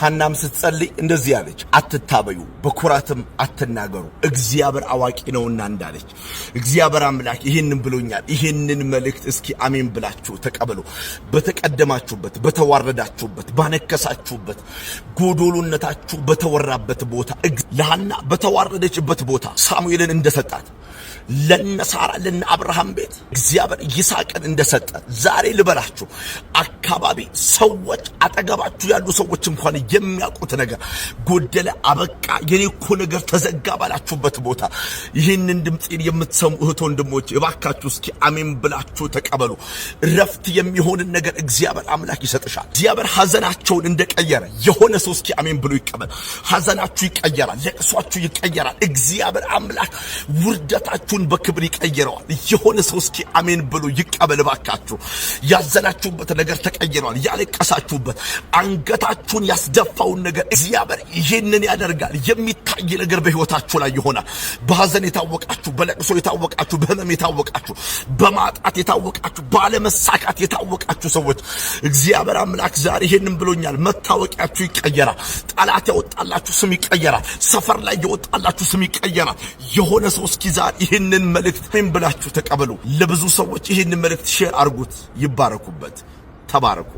ሐናም ስትጸልይ እንደዚህ አለች፣ አትታበዩ፣ በኩራትም አትናገሩ፣ እግዚአብሔር አዋቂ ነውና እንዳለች እግዚአብሔር አምላክ ይህንን ብሎኛል። ይህንን መልእክት እስኪ አሜን ብላችሁ ተቀበሉ። በተቀደማችሁበት፣ በተዋረዳችሁበት፣ ባነከሳችሁበት፣ ጎዶሎነታችሁ በተወራበት ቦታ፣ ለሐና በተዋረደችበት ቦታ ሳሙኤልን እንደሰጣት፣ ለነ ሳራ ለነ አብርሃም ቤት እግዚአብሔር ይስሐቅን እንደሰጠ ዛሬ ልበላችሁ፣ አካባቢ ሰዎች፣ አጠገባችሁ ያሉ ሰዎች እንኳን የሚያውቁት ነገር ጎደለ፣ አበቃ፣ የኔ እኮ ነገር ተዘጋ ባላችሁበት ቦታ ይህንን ድምፄን የምትሰሙ እህት ወንድሞች፣ እባካችሁ እስኪ አሜን ብላችሁ ተቀበሉ። እረፍት የሚሆንን ነገር እግዚአብሔር አምላክ ይሰጥሻል። እግዚአብሔር ሐዘናቸውን እንደቀየረ የሆነ ሰው እስኪ አሜን ብሎ ይቀበል። ሐዘናችሁ ይቀየራል፣ ለቅሷችሁ ይቀየራል። እግዚአብሔር አምላክ ውርደታችሁን በክብር ይቀይረዋል። የሆነ ሰው እስኪ አሜን ብሎ ይቀበል እባካችሁ። ያዘናችሁበት ነገር ተቀይረዋል። ያለቀሳችሁበት፣ አንገታችሁን ያስደፋውን ነገር እግዚአብሔር ይህንን ያደርጋል። የሚታይ ነገር በሕይወታችሁ ላይ ይሆናል። በሐዘን የታወቃችሁ፣ በለቅሶ የታወቃችሁ፣ በህመም የታወቃችሁ፣ በማጣት የታወቃችሁ፣ ባለመሳካት የታወቃችሁ ሰዎች እግዚአብሔር አምላክ ዛሬ ይህንን ብሎኛል። መታወቂያችሁ ይቀየራል። ጠላት ያወጣላችሁ ስም ይቀየራል። ሰፈር ላይ የወጣላችሁ ስም ይቀየራል። የሆነ ሰው እስኪ ዛሬ ይህንን መልእክት ምን ብላችሁ ተቀበሉ። ለብዙ ሰዎች ይህንን መልእክት share አርጉት፣ ይባረኩበት። ተባረኩ።